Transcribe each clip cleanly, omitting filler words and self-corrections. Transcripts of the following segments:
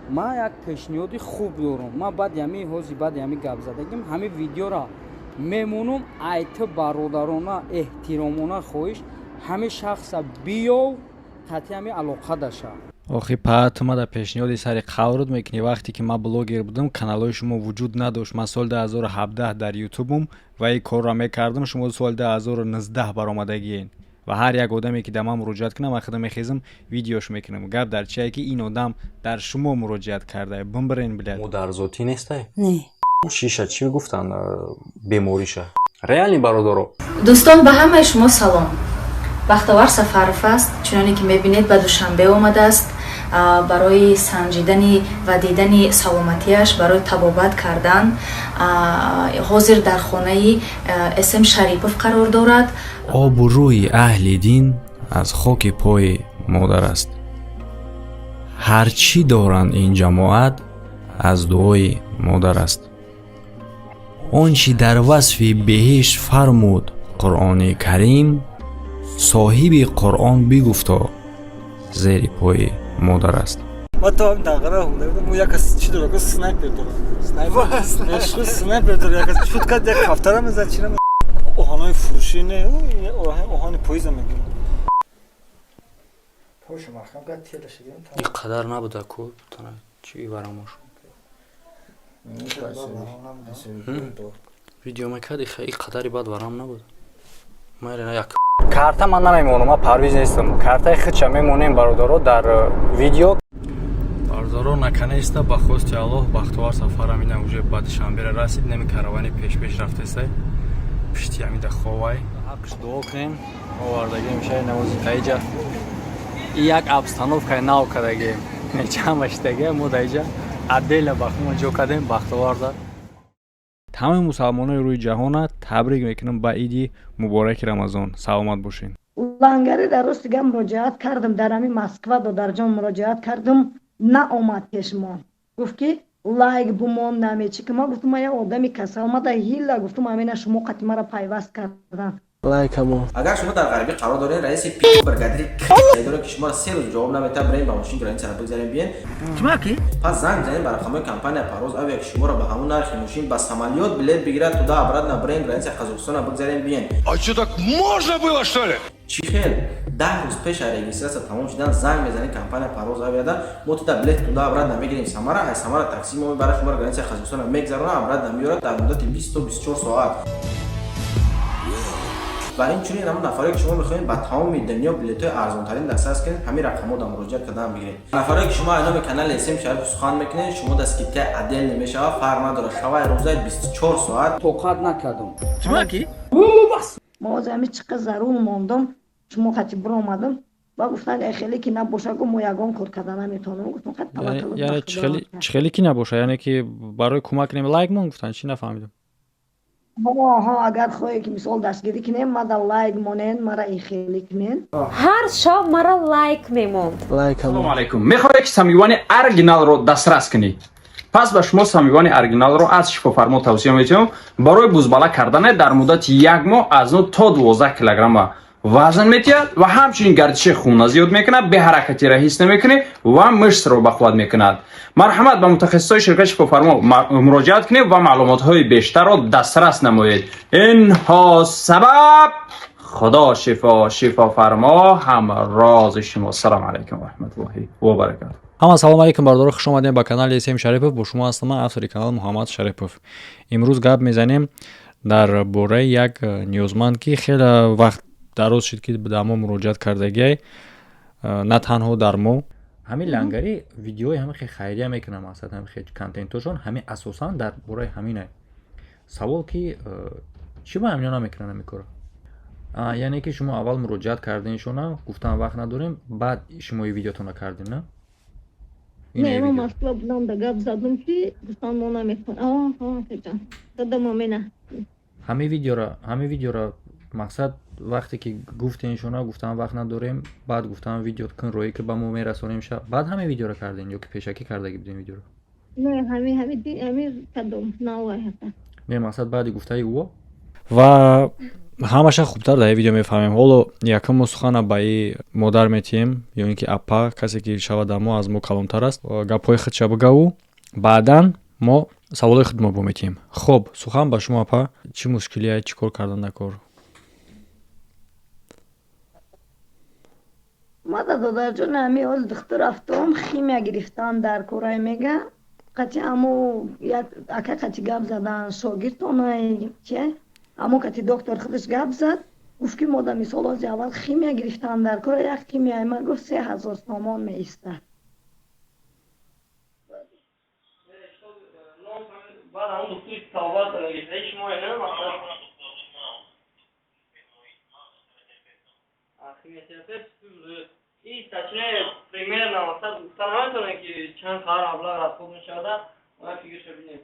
Ман як пешниҳоди хуб дорам. Ман баъди ҳамин ҳози, баъди ҳамин гап задагим, ҳамин видеора мемонам. Айти бародарона, эҳтиромона хоҳиш, ҳамин шахса биёв, қатъи ҳамин алоқа даша. Охи па, ту мада пешниҳоди сари қаврут мекунӣ, вақте ки ман блогер будам, каналҳои шумо вуҷуд надошт. Ман соли 2017 дар Ютубум ва ин корро мекардам, шумо соли 2019 баромадагиен. Ва ҳар як одаме, ки дар ман муроҷиат кунам, ман худам мехезам, видеош мекунам. Гап дар чие, ки ин одам дар шумо муроҷиат карда, бимбирен, блядь. Модарзотӣ нестай? Не. Шиша чӣ гуфтанд, бемориша реальный, бародаро? Дӯстон, ба ҳамаи шумо салом. Бахтовар Сафаров аст. Чуноне ки мебинед, ба Душанбе омадааст барои санҷидани ва дидани саломатиаш, барои табобат кардан. Ҳозир дар хонаи См Шарипов қарор дорад. Обу рӯи аҳли дин аз хоки пои модар аст. Ҳар чӣ доранд ин ҷамоат, аз дуои модар аст. Он чӣ дар васфи беҳишт фармуд Қуръони Карим, соҳиби Қуръон бигуфто, зери пои модар аст. Ма то дағара мо як кас чӣ дора, ку снайпер дора, снайпер, снайпер дора, як кас шут кард, як кафтара мезад, чӣ наме оҳанои фурӯшӣ, не, оҳани поиза мегирад. Пошу маҳкам кард, телаша. Ин қадар набуда ку, чӣ варамош видео мекард, ин қадари бад варам набуд. Як карта ман намемонам, ман Парвиз нестам, картаи худша мемонем, бародаро, дар видео. Бародаро, наконец-то, ба хости Аллоҳ, Бахтовар Сафарам инам уже ба Душанбера расид. Неми каравани пешпеш рафтесай, пишти ҳамида ховай. Ҳаққш дуо кунем, овардагем шаи намози таиҷа. Як обстановкаи нав кардагем, нечама шидаге, мо даиҷа отдельно ба хумо ҷо кардем Бахтоварда. Тамоми мусалмонои рӯи ҷаҳона табрик мекунам ба иди мубораки Рамазон. Саломат бошед. Лангари дар рости гап муроҷиат кардам, дар ҳамин Москва, додарҷон, муроҷиат кардам, наомад пешмон. Гуфт, ки лайк бумон, намечи ки. Ман гуфтам, ман як одами касал, ма да ҳила гуфтам, ҳамина шумо қати мара пайваст кардан. Лайкамо. Агар шумо дар ғарбӣ қарор доред, раиси пи бригадири доред, ки шуморо 3 рӯз ҷавоб наметавад, бирем ба мошин, границаро бигзарем, биен. Пас занг бизанед ба рақамҳои компания Парвоз Авиа, ки шуморо ба ҳамон нархи мошин ба самолёт билет бигирад, туда обратно бирем, граница Қазоқистона бигзарем, биен. А что, так можно было, что ли? Чӣ хел 10 рӯз пеш аз регистрация тамом шудан занг мезанед компания Парвоз Авиада: мо туда билет туда обратно мегирем Самара, аз Самара такси мо мебарад, шуморо граница Қазоқистона мегзарона, обратно меорад дар муддати 20 то 24 соат. Ва инчунин ҳамон нафаре, ки шумо мехоҳед ба тамоми дунё билетҳои арзонтарин дастрас кунед, ҳамин рақамҳо дар муроҷиат кардан бигиред. Нафаре, ки шумо аз номи канали СМ Шариф сухан мекунед, шумо дар скидкаи отдельный мешавад, фарқ надорад шавай, рӯзаи, 24 соат. Тоқат накардам. Ма ҳозир ҳамин чӣ қадр зарур мондам, шумо қати биромадам ва гуфтанд, э, хеле ки набоша, гу мо ягон кор карда наметавонем. Гуфтам, хай, таваккал. Яъне чӣ хеле ки набоша? Яъне ки барои кӯмак кунем, лайк мон гуфтанд, чӣ, нафаҳмидам. Ҳо, агар хоҳе, ки мисол дастгирӣ кунем, мада лайк монен, мара ин хеле кунен. Ҳар шаб мара лайк мемонд. Салому алайкум! Мехоҳед, ки самивани оригиналро дастрас кунӣ? Пас ба шумо самивани оригиналро аз Шифофармо тавсия метиҳам. Барои бузбала кардане дар муддати як моҳ аз 9 то 12 килограмма вазн метиҳад ва ҳамчунин гардиши хунна зиёд мекунад, беҳаракатиро ҳис намекунӣ ва мышцро бақувват мекунад. Марҳамат, ба мутахассисои ширкати Шифофармо муроҷиат кунед ва маълумотҳои бештарро дастрас намоед. Инҳо сабаб Худо шифо, Шифофармо ҳамрози шумо. Ассалому алайкум ва раҳматуллоҳи ва баракату. Ҳама салом алейкум, бародаро, хуш омадем ба канали См Шарипов. Бо шумо ҳастам ман, автори канал Муҳаммад Шарипов. Имрӯз гап мезанем дар бораи як ниёзманд, ки хеле вақт дароз шуд, ки дар мо муроҷиат кардагиай, на танҳо дар мо. Ҳамин лангари видеои ҳамин хе хайрия мекунам, мақсад ҳамин хе контентошон ҳамин асосан дар бораи ҳаминай. Савол, ки чӣ ба ҳамино намекунанд ҳамин корро? Яъне ки шумо аввал муроҷиат карденшона, гуфтан вақт надорем, баъд шумо и видеотонро кардем, на? Не, ман Москва будам, да гап задам, ки гуфтан мо наметавонем. Дадам амена. Ҳамин видеоро, мақсад, вақте ки гуфтеншона, гуфтан вақт надорем, баъд гуфтан видео кун, роҳе ки ба мо мерасонем ша, баъд ҳамин видеоро кардем ё ки пешакӣ кардаги будем видеоро? Не, ҳамин кадом навай ҳата. Не, мақсад, баъди гуфтаи ӯ ва Ҳамаша хубтар дар ин видео мефаҳмем. Ҳоло якум мо сухана ба и модар метиҳем ё ин ки апа, касе ки шавад дар мо аз мо калонтар аст, гапҳои худша бигаву, баъдан мо саволои худмо бо метиҳем. Хоб, сухан ба шумо, апа. Чӣ мушкилие, чӣ кор кардан дар кор? Мада, додарҷон, ҳами ҳоз духтур рафтум, химия гирифтан дар корай мега. Қати ҳамо як ака қати гап задан, шогирдтонай чи, ҳамо кати доктор худаш гап зад, гуфт ки мо да мисол ҳози аввал химия гирифтан дар кора, як химияи ма, гуфт, 3000 сомон меистад. Примерно гуфта наметавонем, ки чанд қадар маблағ расход мешавада, мо фигурша бинем.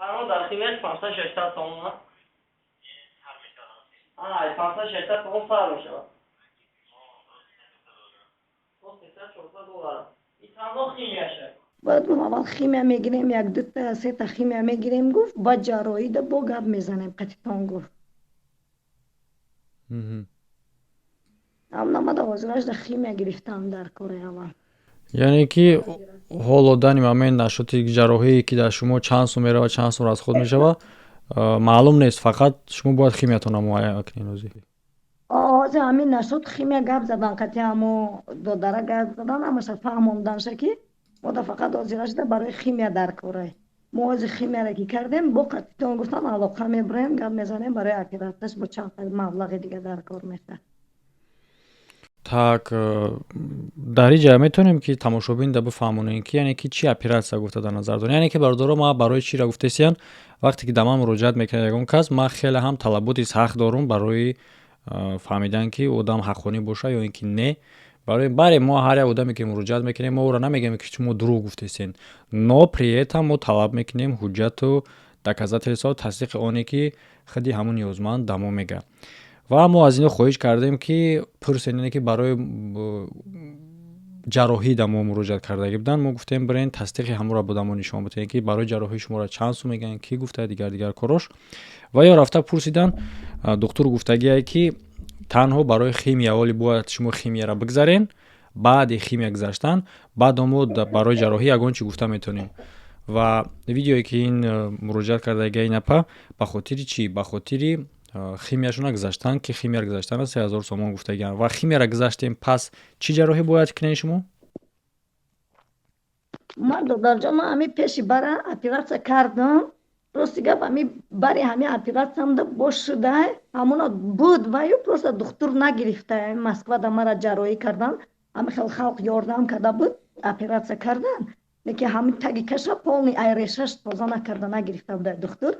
Ҳамон дар химияш 500-600 сомон, 500-600 сомон сар мешавад, то 300-400 доллар и танҳо химияша. Бояд гуфт, аввал химия мегирем, як дута сета химия мегирем, гуфт, баъд ҷарроҳида бо гап мезанем қатитон, гуфт. Ам намада ҳозирашда химия гирифтам дар кори аввал. Яъне ки ҳоло дани момент нашоти ҷарроҳие ки дар шумо чанд сум меравад, чанд сум расход мешавад, маълум нест, фақат шумо бояд химиятонро муайян кунед ҳозир. Ҳозир ҳамин нашуд, химия гап задан, қати ҳамо додара гап задан, ҳамаша фаҳмонданша, ки мо да фақат ҳозирашда барои химия дар корай. Мо ҳозир химияра ки кардем, бо қатитон, гуфтан, алоқа мебурем, гап мезанем барои оператсияш, бо чанд маблағи дига дар кор мешавад. Так, дар ин ҷа метавонем ки тамошобин да бифаҳмонем, ки яъне ки чӣ оператсия гуфта дар назар дорем? Яъне ки, бародаро, ма барои чиро гуфтесиян? Вақте ки да ман муроҷиат мекунад ягон кас, ман хеле ҳам талаботи сахт дорум барои фаҳмидан, ки одам ҳаққонӣ боша ё ин ки не. Барои баре мо ҳар як одаме ки муроҷиат мекунем, мо ӯро намегӯем, ки шумо дурӯғ гуфтесен, но при этом мо талаб мекунем ҳуҷҷату доказательство, тасдиқи оне ки худи ҳамун ниёзманд да мо мегӯяд. Ва мо аз ино хоҳиш кардем, ки пурсен, ине ки барои ҷарроҳӣ да мо муроҷиат кардагӣ буданд. Мо гуфтем, бирен тасдиқи ҳамонро ба мо нишон бидиҳем, ки барои ҷарроҳӣ шуморо чанд сум мегӯянд, кӣ гуфта, дигар дигар корош. Ва ё рафта пурсидан, духтур гуфтагие, ки танҳо барои химия оли бояд шумо химияро бигзарен, баъди химия гузаштан баъд мо барои ҷарроҳӣ ягон чӣ гуфта метавонем. Ва видеое ки ин муроҷиат кардагия ин апа, ба хотири чӣ? Ба хотири химияшона гузаштан, ки химияро гузаштана 3000 сомон гуфтагианд. Ва химияро гузаштем, пас чӣ ҷарроҳӣ бояд кунед шумо? Ман, додарҷон, ман ҳамин пеши бара оператсия кардам. Рости гап, ҳами бари ҳами оператсиямда бош шуда, ҳамона буд ваю просто духтур нагирифта. Москвада мара ҷарроҳӣ кардан, ҳами хел халқ ёрдам карда буд, оператсия кардан, лекин ҳамин таги каша полный айрешаш тоза накарда, нагирифта буда духтур.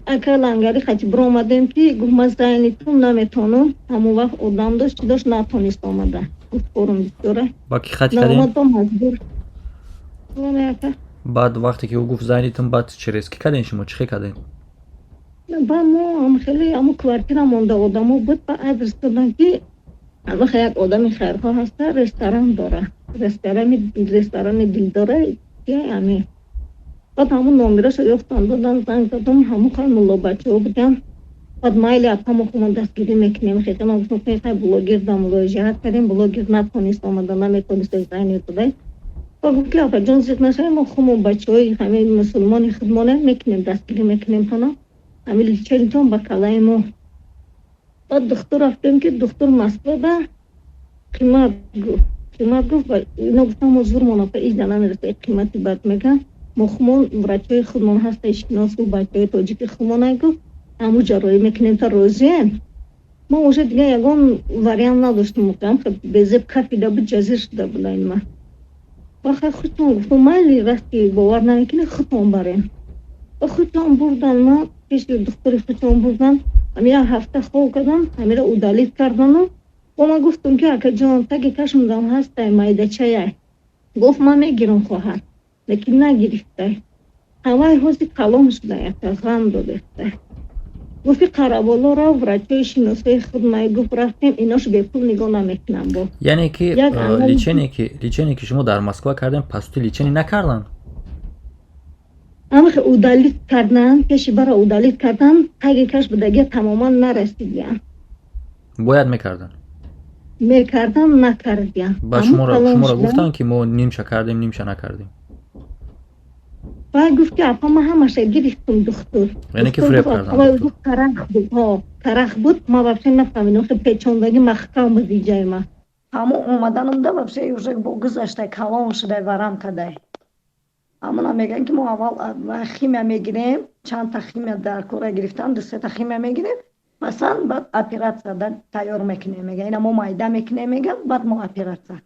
Ака лангари хати биромадем, ки гуфт, ман зайнитум наметонам. Ҳамон вақт одам дошт, чӣ дошт, натонист омада, гуфт, корум бисёра. Ба ки хати кардем? Наомадам, маҷбур. Ака. Баъд вақте ки ӯ гуфт зайнитум, баъд через ки кардем, шумо чӣ хел кардем? Ба мо ҳам хеле ҳамо квартира монда, одамо буд, ба адрес додам, ки албатта як одами хайрхоҳ ҳаста, ресторан дора, ресторани дилдора ки ҳами. Баъд ҳамун номерашо ёфтам, додам, занг задам, ҳамун хай муллобачаҳо буданд. Баъд майли, апа, мо худмон дастгирӣ мекунем. Хеша ман гуфтам, хай блогер да муроҷиат кардем, блогер натонист омада, наметонист, зайни додай. Ба гуфт, ки апаҷон, зиқ нашавед, мо худмон бачаҳои ҳамин мусулмони худмоне мекунем, дастгирӣ мекунем тона, ҳамин лечение тон ба калаи мо. Баъд духтур рафтем, ки духтур Москвада қимат гуфт, қимат гуфт. Ино гуфтам, мо зурмон, апа, иҷда намереса, қимати бад мегӯяд, мо худмон врачои худмон ҳаста, шинос, гуфт, бачаҳои тоҷики худмонай, гуфт, ҳамун ҷарроҳӣ мекунем, та розием. Мо уже дига ягон вариант надоштем, безеб кафида буд, ҷазир шуда буда ин ма. Вақт худтон гуфтам, майли, вақти бовар намекунед, худтон барем. Ба худтон бурдан, ма пеши духтури худтон бурдан, ҳами як ҳафта хоб кардам, ҳамира удалить кардану бо ман гуфтам, ки акаҷон, таги кашмдам ҳастай, майдачаяй. Гуфт, ман мегирам, хоҳар, лекин нагирифтай. Ҳамаи ҳози калон шуда, яка ғам додестай. Гуфт, ки Қараболо рав, врачои шиносои худ май. Гуфт, рафтем, инош бепул нигоҳ намекунам бо. Яъне ки лечение, ки шумо дар Москва кардем, пас ту лечение накардан? Амхе удалить кардан, пеши бара удалить кардан, таги каш будагия тамоман нарасидиян. Бояд мекардан. Мекардан, накардиян. Ба шуморо гуфтанд, ки мо нимша кардем, нимша накардем? Вай гуфт, ки апа, ма ҳамаша гирифтум, духтур. Яъне ки фиреб кардан? Гуфт, карах буд, карах буд. Ма вообще нафаҳмидам, хе печондаги маҳкам буд иҷаи ма. Ҳамон омаданумда вообще уже бо гузаштай, калон шудай, варам кадай. Ҳамона мегӯянд, ки мо аввал химия мегирем, чандта химия дар кора гирифтан, ду сета химия мегирем, масалан, баъд оператсия тайёр мекунем, мега. Ина мо майда мекунем, мега, баъд мо оператсия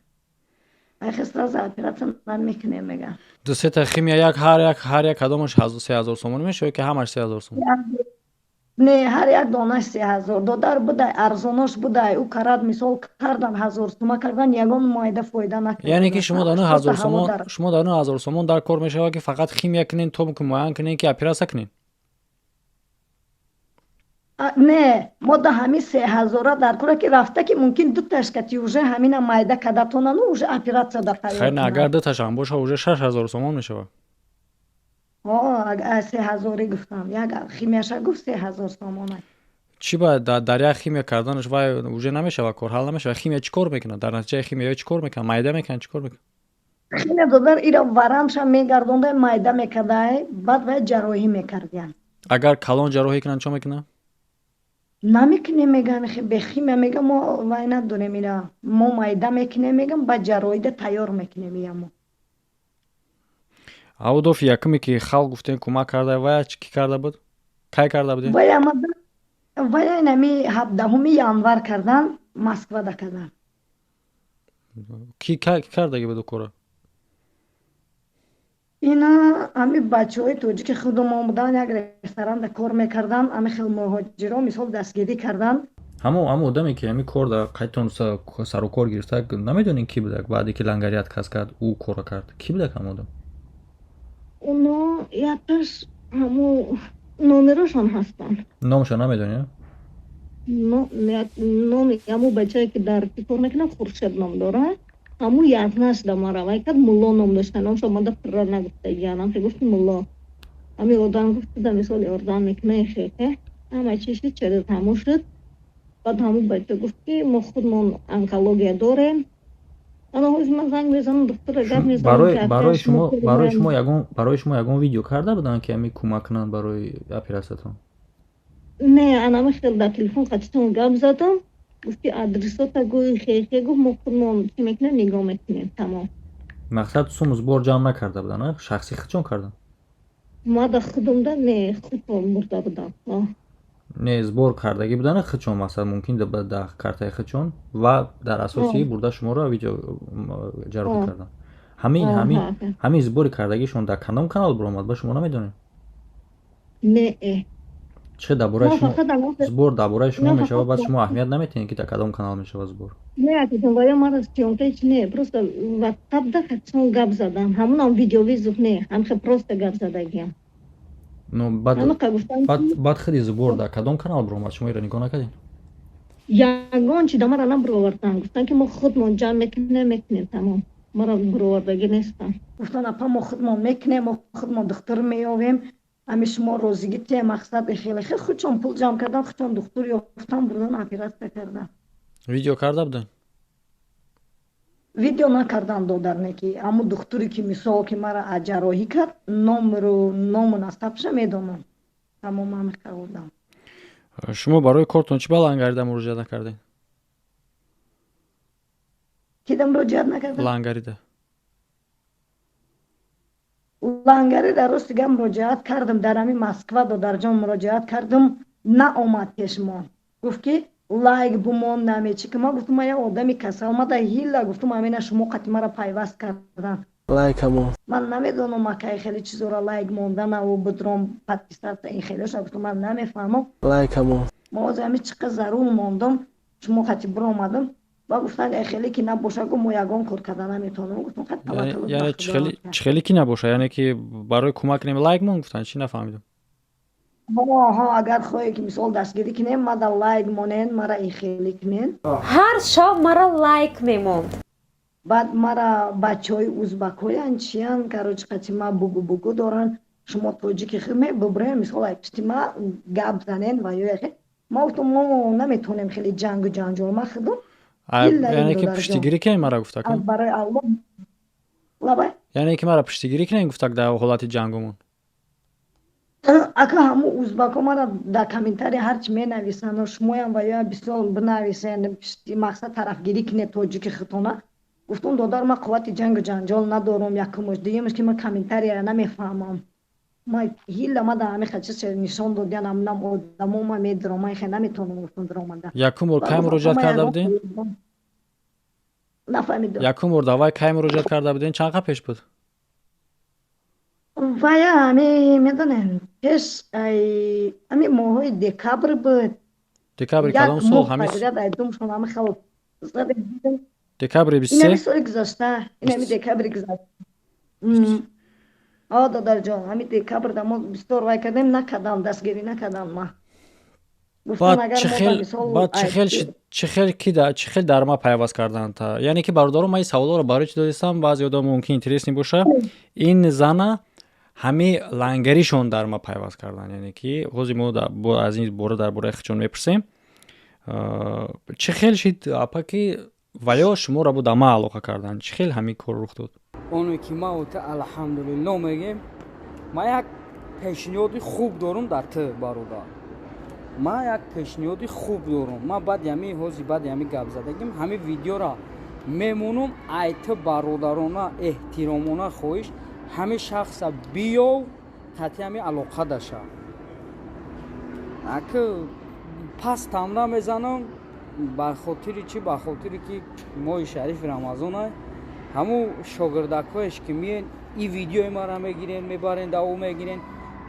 айхе сразу оператсия намекунем, мега. Ду сета химия як ҳар як кадомаш 3000 сомонӣ мешавад, ки ҳамаш 3000 сомон? Не, ҳар як донаш 3000, додар, будай, арзонош будай. Ӯ карад, мисол, кардан 1000 сума кардан, ягон майда фоида накард. Яъне ки шумо дар 9000 сомон, шумо дар 9000 сомон дар кор мешавад, ки фақат химия кунен, то муайян кунен, ки оператсия кунен? Не, мо да ҳамин 3000-а дар кора, ки рафта, ки мумкин дуташ кати уже ҳамина майда кадатонану уже оператсия да тайёр. Хайр, агар дуташам боша, уже 6000 сомон мешавад. 3000-и гуфтам, як химияша гуфт 3000 сомона. Чӣ ба дар як химия карданаш вай уже намешавад, кор ҳал намешавад? Химия чӣ кор мекунад? Дар натиҷаи химия чӣ кор мекунад? Майда мекунад, чӣ кор мекунад? Химия, додар, ира варамша мегардондай, майда мекардай, баъд вай ҷарроҳӣ мекардиян. Агар калон ҷарроҳӣ кунанд, чо мекунад? Намекунем, меган, бехимия, мега, мо вай надорем, ира мо майда мекунем, мегам, баъд ҷарроҳида тайёр мекунем иямо. Аудоф якуме, ки халқ гуфтем, кӯмак карда, вая кӣ карда буд, кай карда будем? Вая инами 17-уми январ кардан, Москвада кардан. Ки кардаги буд кора? Ина ҳами бачаҳои тоҷики худумон будан, як ресторанда кор мекардан, ами хел муҳоҷиро мисол дастгирӣ кардан. Ҳамо одаме, ки ҳами кор дар қайтон сару кор гирифта, намедонем, ки будак? Баъде ки лангарият кас кард, ӯ кора кард, ки будак ҳам одам? Оно якташ ҳамо номерошон ҳастанд. Номашо намедонӣ? Номи ҳамо бачае, ки дар кор мекунад, Хуршед ном дорад. Ҳаму язнаш да мара вай кард, Мулло ном дошта, номшо мада пурра нагуфтагиянам, хе гуфти Мулло. Ҳами одам гуфт, да мисол ёрдам мекунад, хеке ҳама чи шуд, через ҳаму шуд. Баъд ҳаму бача гуфт, ки мо худмон онкология дорем. Ана ҳозир ман занг мезанам, духтура гап мезанам. Барои шумо ягон видео карда буданд, ки ҳами кӯмак кунанд барои оператсиятон? Не, анами хел дар телефон қатитон гап задам. Гуфт, ки адресота гӯи, хехе гуфт, мо худмон чӣ мекунем, нигоҳ мекунем, тамом. Мақсад, сум сбор ҷамъ накарда буданд, шахси худшон кардан? Мада худумда не, худмон бурда будам. Не, сбор кардагӣ буданд худшон, мақсад, мумкин дар картаи худшон ва дар асоси бурда шуморо видео ҷарроҳӣ кардан. Ҳамин сбори кардагишон дар кадом канал биромад, ба шумо намедонед? Не. Чӣ дар бораи шумо сбор, дар бораи шумо мешавад, баъд шумо аҳамият наметиҳед, ки дар кадом канал мешавад сбор? Не, акидон, мара съёмка ҳеч не, просто ватсап да хатсон гап задам, ҳамунам видеовызов не, ҳамхе просто гап задагиам. Ну баъд худи сбор дар кадом канал биромад, шумо иро нигоҳ накардед? Ягон чи да мара набировардан. Гуфтан, ки мо худмон ҷамъ мекунем, тамом. Мара бировардагӣ нестам. Гуфтан, апа, мо худмон мекунем, мо худмон духтур меёвем, ами шумо розигӣ те, мақсад, хеле хел худшон пул ҷамъ кардан, худшон духтур ёфтан, бурдан, оператсия кардан. Видео карда буданд? Видео накардан, додар, не, ки ҳамун духтуре, ки мисол, ки мара ҷарроҳӣ кард, номру ному насабша медонам, тамом, ҳами кардам. Шумо барои кортон чӣ ба лангарида муроҷиат накардед? Кида муроҷиат накардам? Лангарида. Лангарида, рости гап, муроҷиат кардам, дар ҳамин Москва, додарҷон, муроҷиат кардам, наомад пешмон. Гуфт, ки лайк бумон, намечи ки. Ман гуфтам, ман як одами касал, мада ҳилла гуфтам, ҳамина шумо қати мара пайваст кардан. Лайкамо. Ман намедонам, акай, хеле чизора лайк монданаву будром, подписаться, ин хелеша, гуфтам, ман намефаҳмам. Лайкамо. Ма ҳозир ҳамин чӣ қадр зарур мондам, шумо қати биромадам. Ва гуфтанд, ай хеле ки набоша, гу, мо ягон кор карда наметавонем. Гуфтам, хат таваккал. Яъне чӣ хеле ки набоша? Яъне ки барои кӯмак кунем, лайк мон гуфтанд, чӣ, нафаҳмидам. Ҳо, агар хоҳе ки мисол дастгирӣ кунем, мада лайк монен, мара ихелӣ кунен. Ҳар шаб мара лайк мемонд. Баъд мара бачаҳои узбакҳоян, чиян, короче, қати ма бугу бугу доранд. Шумо тоҷики хел мебубрен, мисол ай пишти ма гап занен ва ё яхе. Ма гуфтам, мо наметонем хеле ҷангу ҷанҷол, ма худум. Яъне ки пуштигирӣ кунем мара гуфтак? Аз барои Аллоҳ. Лабай? Яъне ки мара пуштигирӣ кунем гуфтак дар ҳолати ҷангумон. Ака, ҳамун узбакҳо мара дар комментария ҳарчи менависанд, шумоям ва ё бисёр бинависен, мақсад тарафгирӣ кунед тоҷики худтона. Гуфтум, додар, ман қуввати ҷангу ҷанҷол надорам, якумаш. Дуюмаш, ки ман комментарияро намефаҳмам. Ма ҳилла ма дар ҳамин чиз нишон додиан, ҳаминам одамо ма медурам, ман хе наметавонам, гуфтум, дуромада. Якум бор кай муроҷиат карда будем? Нафаҳмидам. Якум бор давай кай муроҷиат карда будем? Чанд қад пеш буд? Вая ҳами медонем, пеш ай ҳами моҳҳои декабр буд. Декабри кадом сол? Ҳами думшон ҳами хел. Декабри 23? Инами соли гузашта, инами декабри гузашта. О, додарҷон, ҳами декабр да мо бисёр вай кардем, накардам, дастгирӣ накардам ма. Баъд чӣ хел ки чӣ хел дар ма пайваст карданд? Яъне ки, бародаро, ман ин саволҳоро барои чӣ додистам? Баъзе одам мумкин интересный боша. Ин зана ҳами лангаришон дар ма пайваст карданд, яъне ки ҳозир мо аз ин бора дар бораи худшон мепурсем. Чӣ хел шид, апа, ки ва ё шуморо бо дар ма алоқа карданд? Чӣ хел ҳамин кор рух дод? Оне ки ма ота алҳамдулилло мегем, ма як пешниҳоди хуб дорум дар ту, бародар. Ма як пешниҳоди хуб дорум. Ма баъди ҳами ҳозир, баъди ҳами гап задагим, ҳами видеора мемонум. Ай ту бародарона эҳтиромона хоҳиш, ҳами шахса биёв, қати ҳами алоқа даша. Аки пас тамра мезанам. Ба хотири чӣ? Ба хотире ки моҳи шарифи Рамазонай. Ҳамун шогирдакҳоеш ки миен, и видеои мара мегирен, мебарен, да ӯ мегирен,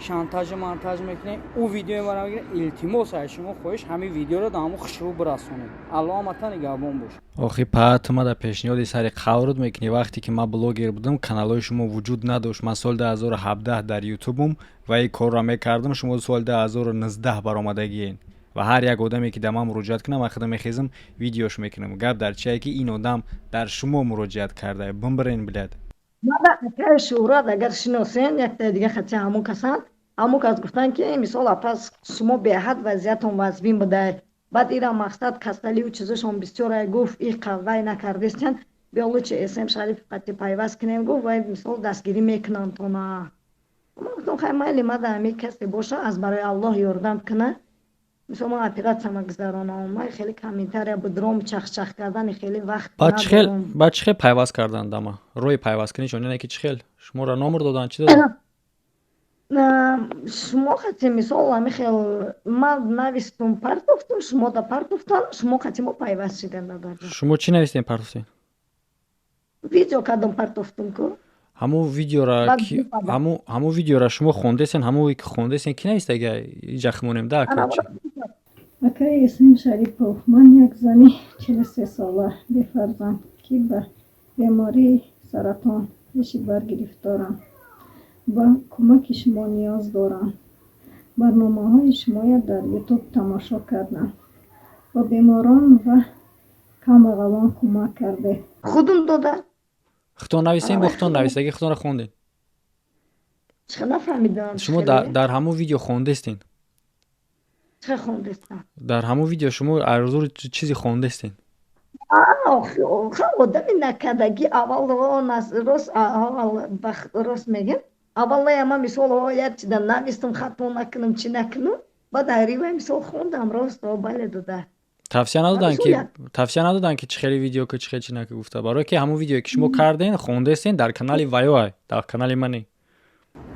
шантажу мантаж мекунем, ӯ видеои мара мегирен. Илтимос, ай шумо хоҳиш, ҳамин видеоро да ҳамун хушрӯ бирасонед. Аллоҳ ҳамата нигаҳбон бош. Охи па, ту мада пешниҳоди сари қаврут мекунӣ. Вақте ки ман блогер будам, каналҳои шумо вуҷуд надошт. Ман соли 2017 дар Ютубум ва ин корро мекардам. Шумо соли 2019 баромадагиен ва ҳар як одаме ки дар ман муроҷиат кунам, ман худам мехезам, видеош мекунам. Гап дар чие, ки ин одам дар шумо муроҷиат карда? Бимбирен, блядь. Мада акаи Шӯҳрат, агар шиносен, яктаи дига хати ҳамун касан, ҳамун кас гуфтанд, ки мисол, апас, шумо беҳад вазъиятон вазбин будае. Баъд ира мақсад касалию чизошон бисёрае, гуфт, иқа вай накардестян, биё лучше СМ Шариф қати пайваст кунем, гуфт, вай мисол дастгирӣ мекунанд тона. Ман гуфтам, хай, майли, мада ҳами касе боша, аз барои Аллоҳ ёрдам куна, мисол ман оператсияма гузаронам. Ман хеле комментария будром, чахчах кардани хеле вақт. Баъд чӣ хел пайваст карданд дама? Роҳи пайвасткунишон, яъне ки чӣ хел шуморо номер доданд, чӣ доданд? Шумо қати мисол ҳами хел ман навистум, партофтум, шумо да партофтан, шумо қати мо пайваст шидем. Шумо чӣ навистем, партофтем? Видео кардам, партофтум ку. Ҳамун видеора, ҳамун видеора шумо хондесен? Ҳамун ки хондесен, ки навистага? Иҷа химонем да. Акаи Исм Шарипов, ман як зани 43сола бефарзанд, ки ба бемории саратон пеши бар гирифторам, ба кӯмаки шумо ниёз дорам. Барномаҳои шумоя дар Ютуб тамошо кардам, ба беморон ва камбағалон кӯмак кардед. Худум дода. Худтон нависем, бо худтон навистаги, худтонро хондем? Чӣ, нафаҳмидам. Шумо дар ҳамун видео хондестен? Чӣ хондестам? Дар ҳамун видео шумо арзури чизе хондестен? Одами накардагӣ аввал рост, рост мегем, аввалая ман мисол як чида навистам, хато накунам, чӣ накунам, баъд айривай мисол хондам, рост, бале, дода. Тавсия надоданд, ки чӣ хели видео ки, чӣ хел чӣ наки гуфта? Барое ки ҳамун видеое ки шумо карден, хондестен, дар канали ваёай, дар канали мане.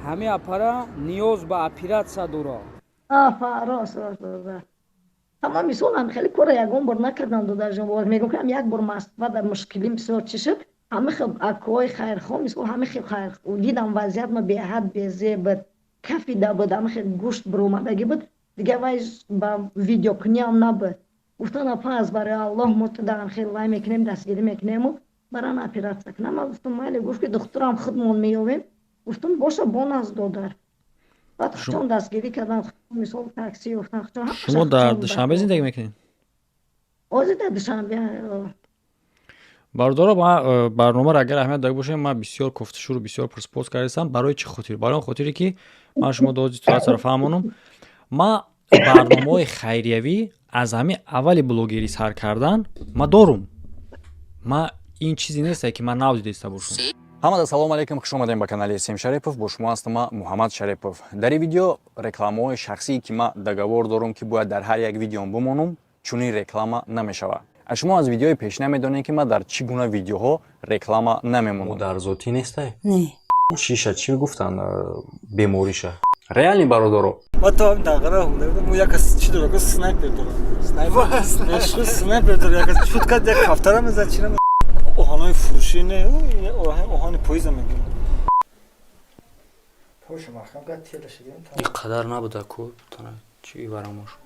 Ҳамин апара ниёз ба оператсия дорад. Рост, рост, дода. Ҳама мисол ҳам хеле кора ягон бор накардам, додарҷон. Бовар мегӯм, ки ҳам як бор Москва дар мушкилим бисёр чӣ шуд, ҳама хел акои хайрхоҳ, мисол ҳама хел хайр дидам, вазъият ма беҳад безеб буд, кафида буд, ҳама хел гӯшт биромадагӣ буд, дигар вай ба видеокуниам набуд. Гуфтан, апа, аз барои Аллоҳ мо ту дар хел вай мекунем, дастгирӣ мекунему баран оператсия кунам. Ман гуфтам, майли. Гуфт, ки духтурам худмон меёвем. Гуфтам, боша, боназ, додар. Баъд худшон дастгирӣ кардан, мисол, такси ёфтан. Шумо дар Душанбе зиндагӣ мекунед? Ҳозир дар Душанбе. Бародаро, ман барномаро агар аҳамият дошта бошем, ман бисёр кофтушӯру бисёр пурсупос кардастам. Барои чӣ хотир? Барои он хотире, ки ман шумо дози ситуатсияро фаҳмонам. Ман барномаҳои хайриявӣ аз ҳамин аввали блогерӣ сар кардан ман дорум. Ман ин чизе несте, ки ман нав дидаиста бошам. Ҳамада салому алейкум, хуш омадем ба канали Сем Шарипов. Бо шумо ҳастам ман, Муҳаммад Шарипов. Дар ин видео рекламаҳои шахсие, ки ман договор дорум, ки бояд дар ҳар як видеом бимонум, чунин реклама намешавад. Аз шумо аз видеои пешина медонед, ки ман дар чӣ гуна видеоҳо реклама намемонам. Дар зотӣ нестай? Не. Чиша, чӣ гуфтан бемориша? Реальный, бародаро. Ма то дағара мо як кас чӣ дора, снайпер дора, снайпер, снайпер дора, як кас шут кард, як кафтара мезад, чӣ наме, оҳанои фурӯшӣ не, оҳани поиза мегирад. Ин қадар набуда ку, чӣ варамош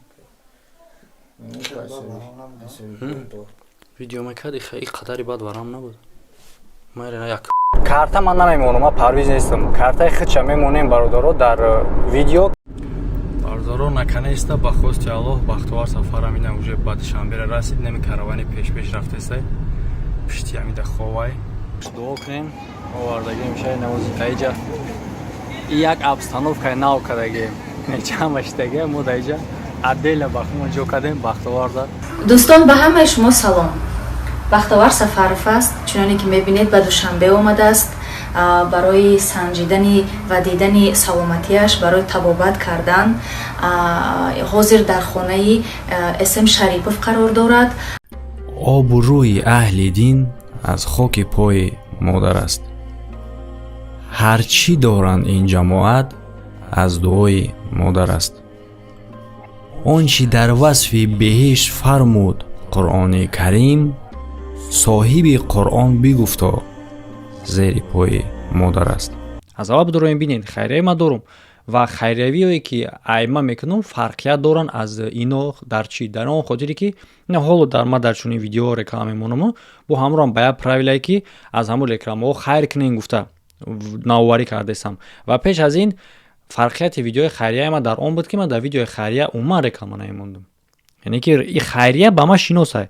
видео мекард, ин қадари бад варам набуд. Майра як Карта ман намемонам, ман Парвиз нестам. Картаи худша мемонем, бародаро, дар видео. Бародаро, наконец-то, ба хости Аллоҳ, Бахтовар Сафарам ина уже ба Душанбера расид. Неми каравани пешпеш рафтесай, пишти ҳамида ховай. Дуо кунем, овардагем шай навози таиҷа. И як обстановкаи нав кардагем, нечама шидагем, мо даиҷа отдельно ба хумо ҷо кардем Бахтоварда. Дӯстон, ба ҳамаи шумо салом. Бахтовар Сафаров аст, чуноне ки мебинед, ба Душанбе омадааст барои санҷидани ва дидани саломатиаш, барои табобат кардан. Ҳозир дар хонаи См Шарипов қарор дорад. Обу рӯи аҳли дин аз хоки пои модар аст. Ҳар чӣ доранд ин ҷамоат, аз дуои модар аст. Он чӣ дар васфи беҳишт фармуд Қуръони Карим, соҳиби Қуръон бигуфто, зери пои модар аст. Аз аввал бидороем, бинед, хайрияи ман дорум ва хайриявие, ки айма мекунам, фарқият доранд аз ино. Дар чӣ? Дар он хотире, ки ина ҳоло дар ма дар чунин видео реклама мемонаму бо ҳамроҳам ба як правилае, ки аз ҳамон рекламаҳо хайр кунем гуфта навоварӣ кардесам. Ва пеш аз ин фарқияти видеои хайрияи ман дар он буд, ки ман дар видеои хайрия умуман реклама намемондам, яъне ки и хайрия ба ман шиносай.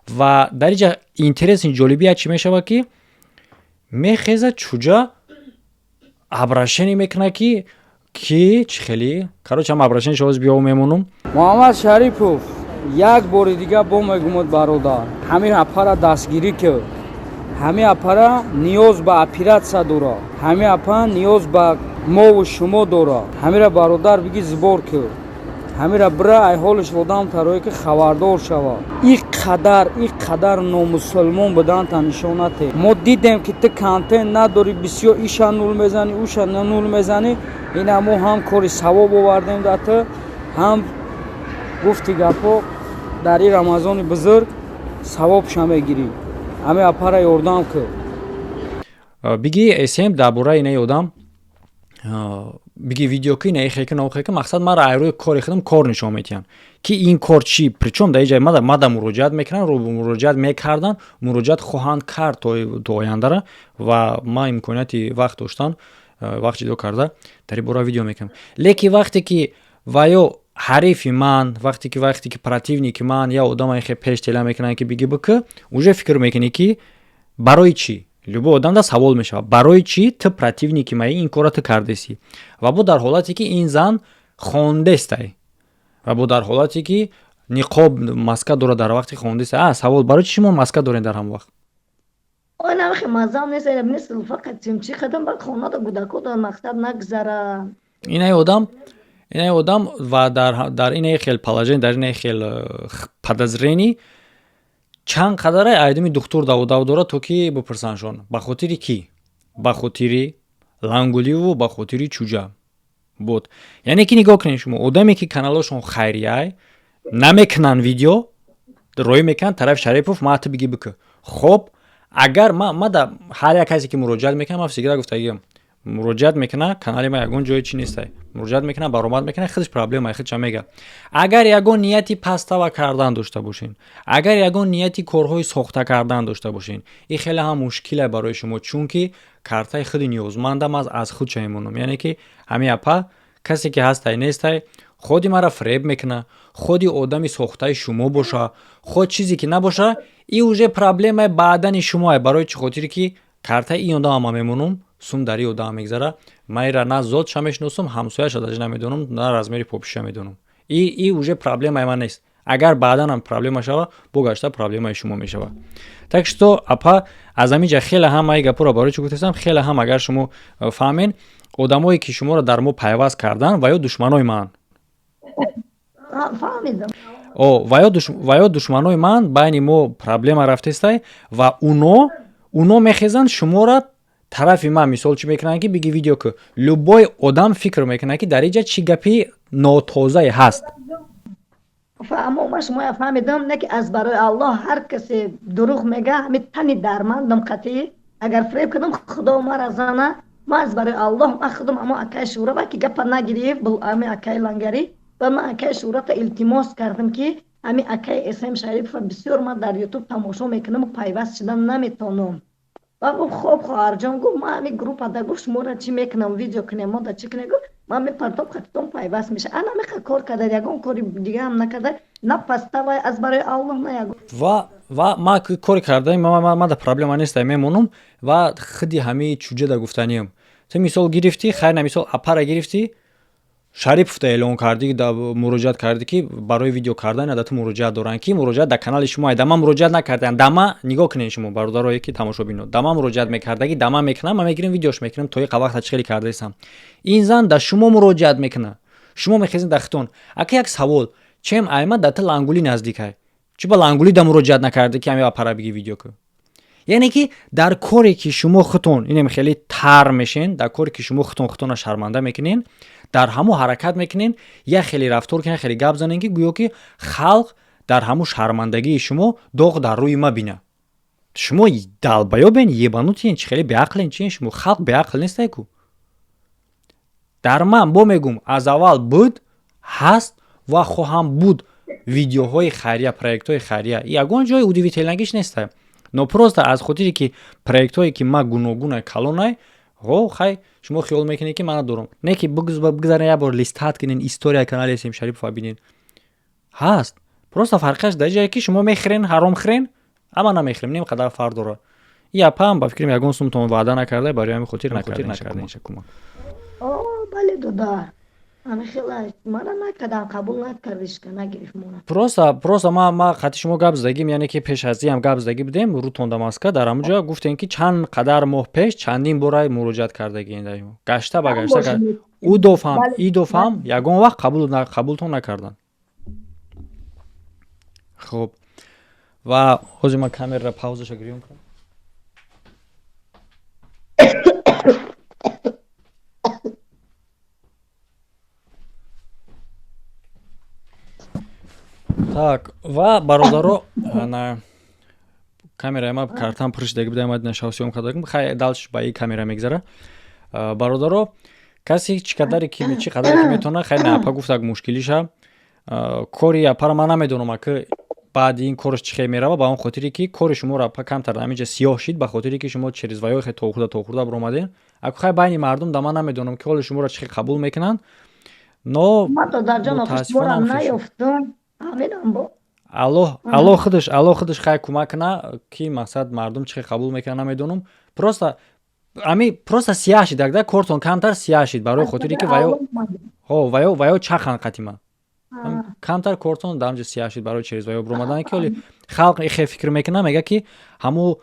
Ва дар инҷа интереси ҷолибия чӣ мешавад, ки мехезад чуҷа, обращение мекунад, ки чӣ хеле, короче, ҳам обращение шоз биёв мемонум. Муҳаммад Шарипов, як бори дига бо мегумад, бародар, ҳамин апара дастгирӣ ки ҳамин апара ниёз ба оператсия дора, ҳамин апа ниёз ба мову шумо дора. Ҳамира, бародар, биги сбор ки ҳамира бира, ай ҳолиш одам тарое, ки хабардор шава. И қадар, и қадар номусулмон буданта нишонате. Мо дидем, ки ту контент надорӣ, бисёр иша нул мезанӣ, уша нул мезанӣ. Ина мо ҳам кори савоб овардем да ту, ҳам гуфти гапҳо, дар ин Рамазони бузург савобша мегирӣ. Ҳамин апара ёрдам кун. Биги см дар бораи инаи одам биги видео ки инаи хеки нохеки. Мақсад, мара айрӯи кори худам кор нишон метиҳанд, ки ин кор чӣ, причём дар иҷа мада муроҷиат мекунанд, муроҷиат мекарданд, муроҷиат хоҳанд кард то ояндара. Ва ман имконияти вақт доштан, вақт ҷудо карда, дар ин бора видео мекунам. Лекин вақте ки ва ё ҳарифи ман, вақте ки противники ман я одама хе пеш тела мекунанд, ки биги бик, уже фикр мекунӣ, ки барои чӣ? Любой одам да савол мешавад: барои чӣ ту противники маи, ин корро ту кардесӣ? Ва бо дар ҳолате, ки ин зан хондестай, ва бо дар ҳолате, ки ниқоб, маска дорад, дар вақти хондестай. А савол: барои чӣ шумо маска доред дар ҳамон вақт? Ой, навхи мазам нест, мисл, фақат чимчи хадам, баъд хонада кӯдако дар мактаб нагзара. Инаи одам ва дар инаи хел положение, дар инаи хел подозрение чанд қадаре айдами духтур даводав дорад, то ки бипурсандшон. Ба хотири кӣ? Ба хотири Лангуливу ба хотири чуҷа буд. Яъне ки нигоҳ кунед шумо, одаме, ки каналошон хайрияй, намекунанд, видео роӣ мекунанд тарафи Шарипов, ма ту биги бикӯ. Хоб, агар ма да ҳар як касе, ки муроҷиат мекунам, ман всегда гуфтагиам: муроҷиат мекуна, канали ма ягон ҷое чи нестай, муроҷиат мекуна, баромад мекуна, худаш проблема, худша мега. Агар ягон нияти пастава кардан дошта бошен, агар ягон нияти корҳои сохта кардан дошта бошен, ин хеле ҳам мушкиле барои шумо, чунки картаи худи ниёзмандам аз худша мемонам. Яъне ки ҳамин апа Касе ки ҳастай, нестай, худи мара фиреб мекуна, худи одами сохтаи шумо боша, худ чизе ки набоша, и уже проблемаи баъдани шумоа. Барои чӣ хотире ки картаи ин одама ман мемонум, сум дар ин одама мегзара, ман ира на зотша мешиносум, ҳамсояша даже намедонам, на размери попиша медонам. И уже проблемаи ман нест. Агар баъданам проблема шава, бо гашта проблемаи шумо мешава. Так что, апа, аз ҳамин ҷа хеле ҳам ман гапоро барои чӣ гуфтастам, хеле ҳам агар шумо фаҳмен, одамое ки шуморо дар мо пайваст кардан, ва ё душманои ман. Фаҳмидам. О, ва ё душманои ман, байни мо проблема рафтестай ва уно мехезанд, шуморо тарафи ман мисол чӣ мекунанд, ки биги видео ки любой одам фикр мекунад, ки дар инҷа чӣ гапи нотозае ҳаст. Фаҳмо, ма шумоя фаҳмидам, не ки аз барои Аллоҳ ҳар касе дурӯғ мега, ҳами тани дармандам қатъӣ, агар фиреб кардам, Худо мара зана. Ма аз барои Аллоҳ, ма худам амо акаи Шӯрава ки гапа нагирифт, ами акаи Лангарӣ, ва ман акаи Шӯрата илтимос кардам, ки ами акаи СМ Шарипова бисёр ман дар Ютуб тамошо мекунам, пайваст шудан наметонам. Ва гуфт: «Хоб, хоҳарҷон», гуфт, «ма ами группада», гуфт, «шуморо чӣ мекунам, видео кунем, мо да чӣ кунем», гуфт, «ман мепартом, хатитон пайваст меша». Ана меха кор карда, ягон кори дигаам накарда, на паставай аз барои Аллоҳ, на ягон. Ва ма кори кардаем, ма да проблема нестай, мемонум. Ва худи ҳамаи чуҷада гуфтаниям: ту мисол гирифтӣ, хайр, на, мисол апара гирифтӣ, Шариповта эълон кардӣ, муроҷиат кардӣ, ки барои видео кардан да ту муроҷиат доранд, ки муроҷиат дар канали шумо, да ман муроҷиат накардам. Да ма нигоҳ кунед, шумо бародарое ки тамошобино, да ма муроҷиат мекардагӣ, да ма мекунам, ма мегирем, видеош мекунам, то иқа вақта чӣ хеле кардаистам. Ин зан да шумо муроҷиат мекунад, шумо мехезед дар хитон. Ака, як савол: чем айма да ту Лангулӣ наздикай, чӣ ба Лангулӣ да муроҷиат накардӣ, ки ҳами апара биги видео ку? Яъне ки дар коре ки шумо худтон инем хеле тар мешен, дар коре ки шумо худтон худтонро шарманда мекунен, дар ҳамо ҳаракат мекунен, як хеле рафтор кунен, хеле гап занен, ки гӯё ки халқ дар ҳамо шармандагии шумо доғ дар рӯи ма бина. Шумо долбоёб ен, ебанутый ен, чи хеле беақлен, чиен шумо? Халқ беақл нестай ку. Дар ман бо мегум, аз аввал буд, ҳаст ва хоҳам буд видеоҳои хайрия, проектҳои хайрия, ягон ҷои удивительный гиш нестай. Но просто аз хотире ки проектҳое ки ма гуногуна калонай, о хай, шумо хиёл мекунед, ки ман надорам. Не ки бигзарен, як бор листать кунен история канали СМ Шарипова, бинен, ҳаст. Просто фарқаш дар ҷое ки шумо мехӯрен, ҳаром хӯрен, ама намехӯрем, нем қадар фарқ дорад. И апаам, ба фикрам, ягон сумтон ваъда накарда, барои ҳамин хотир накарда кӯмак. Бале, додар, мара накардан, қабул накардишка, нагирифт мора. Просто ма хати шумо гап задагим, яъне ки пеш аз иам гап задагӣ будем, рӯтонда Москва, дар ҳамон ҷо гуфтем, ки чанд қадар моҳ пеш чандин бора муроҷиат кардагӣ, гашта ба гашта, ӯ дофам, и дофам, ягон вақт қабултон накарданд. Хуб, ва ҳозир ман камераро паузаша гирён кунам. Так, ва бародаро, на камераи ма картам пур шидаги буда, ма нашав съём кардагим, хай, дальше ба и камера мегзара. Бародаро, касе чӣ қадаре ки чӣ қадаре ки метавона, хай, на, апа гуфтак мушкилиша, кори апара ман намедонам, ака, баъди ин кораш чӣ хел мерава, ба он хотире ки кори шуморо, апа, камтар ҳаминҷа сиёҳ шид, ба хотире ки шумо через ваёи хел тохурда тохурда баромадем. Аку хай, байни мардум да ман намедонам, ки ҳоли шуморо чӣ хел қабул мекунанд, но мутаассифона Аллоҳ худаш хай кӯмак куна, ки мақсад мардум чӣ хел қабул мекунад, намедонам. Просто ами просто сияҳ шид, агда кортон камтар сияҳ шид, барои хотире ки ваё чахан қатима камтар кортон дар ҳамҷо сияҳ шид, барои через ваё биромадан, ки оли халқ ихе фикр мекунад, мега, ки ҳаму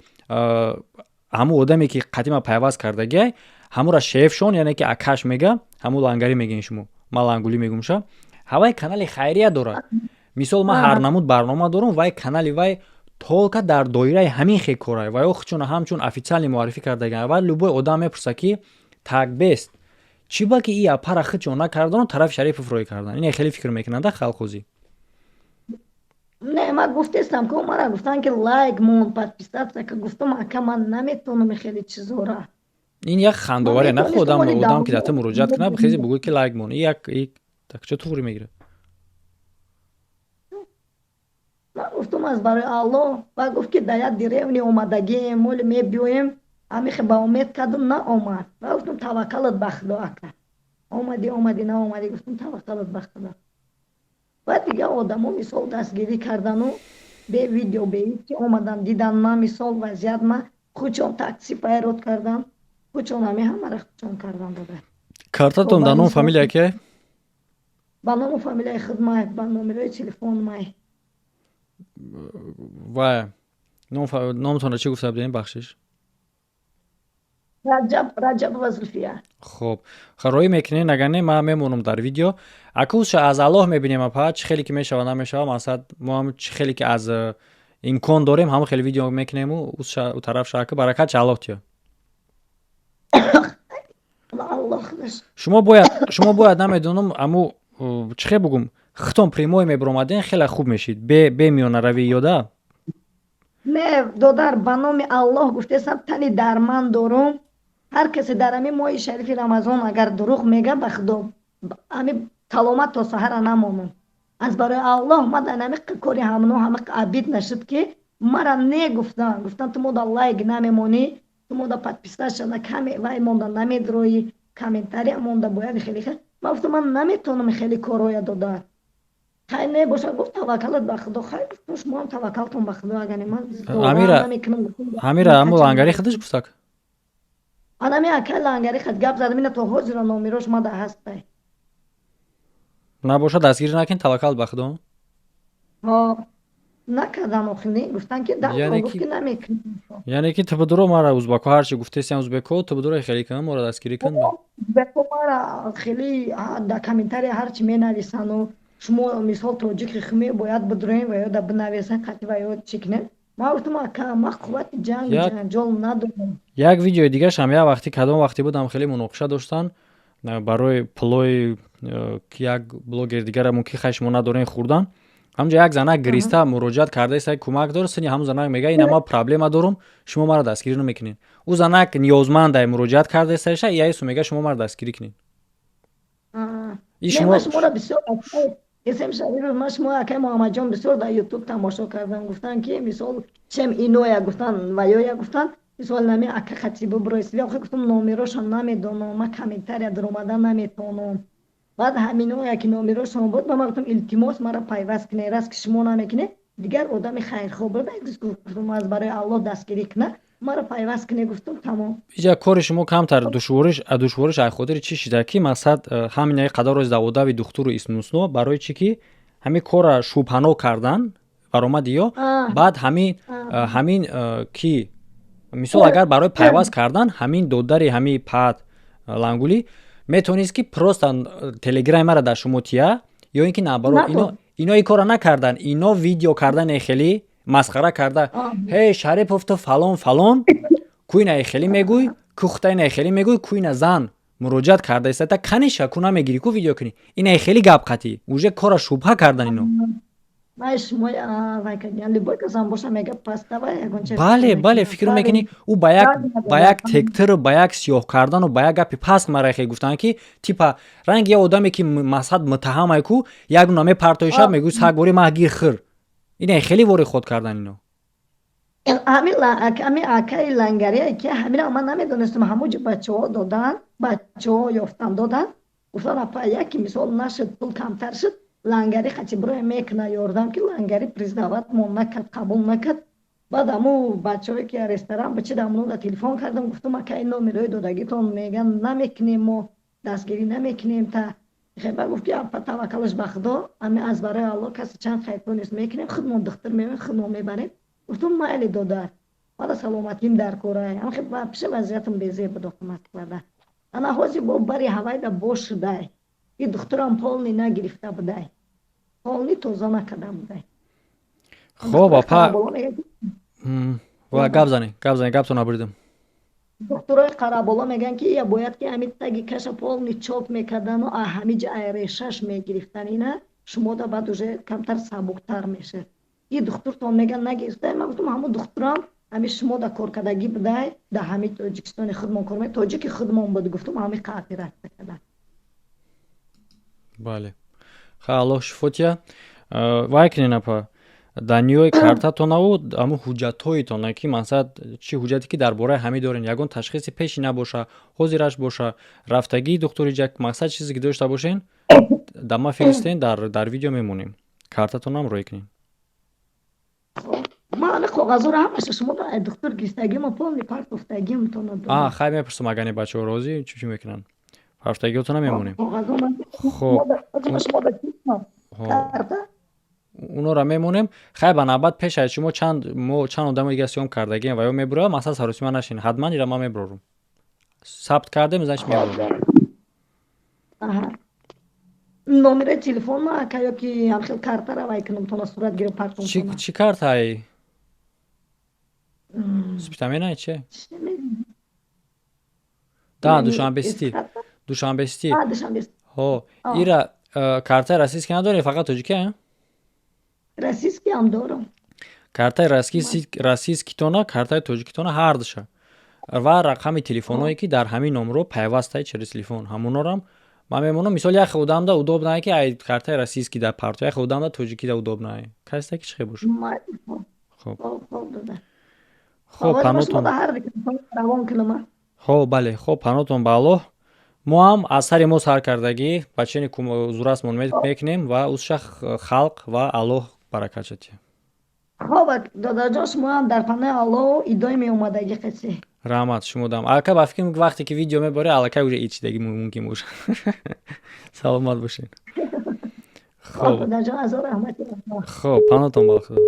одаме ки қатима пайваст кардагиай, ҳамура шефшон, яъне ки акаш мега, ҳаму Лангарӣ мегӯен шумо, ман Лангулӣ мегумша, ҳавай канали хайрия дорад. Мисол, ман ҳар намуд барнома дорам, вай канали вай только дар доираи ҳамин хел корай, ва ё худшона ҳамчун официально муаррифӣ кардагиан. Ва любой одам мепурса, ки так бест, чӣ ба ки и апара худшон накардану тарафи Шарипов рӯй кардан? Ине хеле фикр мекунанда халқозӣ. Не, ман гуфтестам ки мара гуфтан, ки лайк мон, подписаться ка. Гуфтам: «Ака, ман наметавонам хеле чизора». Ин як хандоваре нахо, одам ки дар ту муроҷиат кунад, хези бугӯй, ки лайк мон, як так чо туғри мегирад? Ман гуфтам: «Аз барои Аллоҳ». Ва гуфт, ки дар як деревня омадагием, моли мебиёем. Амихе ба умед кардум, наомад. Ва гуфтам: «Таваккалат ба Худо, ака». Омадӣ, омадӣ, наомадӣ, гуфтам, таваккалат ба Худо. Баъд дига одамо, мисол, дастгирӣ кардану бе видео, бе ҳеҷ омадан, дидан ма, мисол, вазъият ма, худшон такси пайрод кардан, худшон ҳами ҳамара худшон кардан дода. Картатон дар ном фамилия ки? Ба ному фамилияи худ май, ба номерои телефон май. Ва номтонро чӣ гуфта будем, бахшиш? Раҷаб, Раҷабова Зулфия. Хуб, роӣ мекунед, агар не, ман мемонам дар видео. Акуша аз Аллоҳ мебинем, апа, чӣ хеле ки мешава, намешава. Масалан, мо ҳам чӣ хеле ки аз имкон дорем, ҳамон хеле видео мекунему ӯ тараф шака баракат ча Аллоҳ тиё. Аллоҳ худаш. Шумо бояд, намедонам, аму чӣ хел бугум, хитон прямой мебиромаден, хеле хуб мешид, бе миёнаравӣ ёда. Не, додар, ба номи Аллоҳ гуфтесам, тани дарман дорум. Ҳар касе дар ҳами моҳи шарифи Рамазон агар дурӯғ мега, ба Худо, ҳами саломат то саҳара намонам. Аз барои Аллоҳ, ма дар ҳами кори ҳамно ҳама абид нашуд, ки мара не гуфтан, гуфтан, ту мода лайк намемонӣ, ту мода подписать шада, каме вай монда намедроӣ, комментария монда бояд хеле. Ман гуфтам, ман наметавонам хеле корҳоя дода. Хай, не боша, гуфт, таваккалат ба Худо. Хай, гуфтам, шумоам таваккалтон ба Худо, агар ман намекунам. Ҳамира ҳамо лангари худаш гуфтак? Анами акай лангари хад гап задам, ина то ҳозира номерош мада ҳастай. Набоша, дастгирӣ накун, таваккал ба Худо. Ҳо, накардам охи, не гуфтан ки гуфт ки намекунам. Яъне ки тибдуро мара узбако ҳарчи гуфтесиям, узбеко тибдуро хеле кун, моро дастгирӣ кун. Узбеко мара хеле дар комментария ҳарчи менависану, шумо, мисол, тоҷики хме бояд бидроем ва ё да бинависен қати ва ё чӣ кунем. Ман гуфтам, ака, ман қуввати ҷанг ҷанҷол надорам. Як видеои дигаршам, як вақти, кадом вақте будам, хеле муноқиша доштан барои пулои як блогер дигара, мумкин хай шумо надорем хӯрдан. Ҳамҷо як занак гириста муроҷиат кардаеста, кӯмак дор. Сини ҳамун занак мега, ина ман проблема дорум, шумо маро дастгирӣ намекунед. Ӯ занак ниёзманда, муроҷиат кардаесташа, яису мега, шумо маро дастгирӣ кунед. Шуморо бисёр исм Шариф, ман шумо, акай Муҳаммадҷон, бисёр дар Ютуб тамошо кардам. Гуфтан ки, мисол, чем иноя гуфтан ва ёя гуфтан, мисол, нами ака хатибу броисида. Охи, гуфтам, номерошон намедонам, ман комментария даромада наметавонам. Баъд ҳаминое ки номерошон буд, ба ман гуфтам, илтимос, маро пайваст кунед, раст ки шумо намекунед, дигар одами хайрхоҳ буд. Гуфтам, аз барои Аллоҳ дастгирӣ куна, маро пайваст кунед, гуфтам, тамом. Иҷа кори шумо камтар душвориш ай хотири чӣ шида, ки мақсад э, ҳамин қадар рози даводави духтуру иснусно, барои чӣ ки ҳамин корра шубҳанок кардан баромади ё баъд ҳамин ки, мисол, агар барои пайваст кардан ҳамин додари ҳамин пат лангулӣ метавонист, ки просто телеграми мара дар шумо тия, ё ин ки наоборот, ино ин корро накардан. Ино видео кардане, хеле масхара карда, ҳей, Шарипов, ту фалон фалон куина хеле мегӯй, кухта ина хеле мегӯй, куина зан муроҷиат карда иста, каниша ку намегирӣ, ку видео кунӣ, ина хеле гап қатӣ, уже кора шубҳа кардан ино. Бале, фикр мекунӣ, ӯ ба як тектиру ба як сиёҳ кардану ба як гапи паст мара хе гуфтанд, ки типа ранги як одаме ки масад муттаҳамай, ку як наме партоиша мегӯй, саг вори маҳ гир хир, ина хеле вори худ кардан ино. Ҳами акаи лангария ки ҳамина ман намедонистам, ҳамуҷо бачаҳо додан, бачаҳо ёфтан додан, гуфтан, апа, яки, мисол, нашуд, пул камтар шуд, лангари хачи бироя мекуна ёрдам, ки лангари признавать мон накард, қабул накард. Баъд ҳаму бачаҳое ки ресторан бичид, ҳамуно телефон кардам, гуфтам, ака, ин номерои додагитон меган, намекунем, мо дастгирӣ намекунем. Та хеба гуфт, ки апа, таваккалаш ба Худо, ами аз барои Аллоҳ, каси чанд хайртонест, мекунем, худмон духтур меоем, худмон мебарем. Гуфтум, майли, додар, мада саломатим дар корай. Пиша вазъиятам безеб буд Москвада. Ана ҳозир бо бари ҳавайда бош шудай, и духтурам полный нагирифта будай, полный тоза накарда будай. Хоб, апа, ва гап занед, гап занед, гаптон набуридам. Духтурои Қараболо мегӯянд, ки я бояд ки ҳами таги каша полный чоп мекардану ҳамиҷа айрешаш мегирифтан, ина шумода баъд уже камтар сабуктар мешад. И духтуртон мегӯянд, нагирифта. Ман гуфтам, ҳамун духтурам ҳами шумода коркардагӣ будай, да ҳами Тоҷикистони худмон кор, тоҷики худмон буд, гуфтум, ҳами оператсия карда. Бале, ха, Аллоҳ шифо тия. Вай кунен, апа. Дар ниҳои картатонаву ҳамун ҳуҷҷатҳоитона, ки мақсад чӣ ҳуҷҷате ки дар бораи ҳамин дорен, ягон ташхиси пеши набоша, ҳозираш боша, рафтагии духтури ҷак, мақсад чизе ки дошта бошен, да ма фиристен, дар видео мемонем, картатонам рӯй кунем. Ман коғазҳоро ҳамаша шумо духтур гирифтагима, полный партофтагимтона. А, хай, мепурсам, агар не бачаҳо розӣ, чӣ чӣ мекунанд, партофтагиотона мемонем. Хоб, унора мемонем. Хай, ба навбат пеш аз шумо чанд мо чанд одами дига съём кардагием ва ё мебурояд. Масалан, саросима нашин, ҳатман ира ман мебурорум. Сабт кардем, значит мебурорум. Номери телефон ма ака ё ки ҳамхел картара вай кунам, тона сурат гирам, партом? Чӣ картаи? Спитаменай че? Да, Душанбе Сити, Душанбе Сити. Ҳо, ира картаи российский надорӣ, фақат тоҷикия? Российский ҳам дорам. Картаи российскитона, картаи тоҷикитона, ҳардуша ва рақами телефонҳое, ки дар ҳамин номро пайвастаи через телефон, ҳамонорам ман мемонам. Мисол, як одамда удобно е, ки ай картаи российский дар парто, як одамда тоҷикида удобно е. Каста ки чӣ хел боша. Хоб, хоб, панотон. Хоб, бале, хоб, панотон ба Аллоҳ. Мо ҳам аз сари мо сар кардагӣ ба чени зурасмон мекунем ва узша халқ ва Аллоҳ баракат шати. Хоб, додарҷон, шумо ҳам дар панои Аллоҳ, идои меомадагӣ қиси. Раҳмат шумодам, аллакай. Ба фикрам, вақте ки видео меборӣ, аллакай уже ичидагӣ мумкин бошад. Саломат бошед. Хоб, хоб, панотон ба Худо.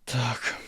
Так.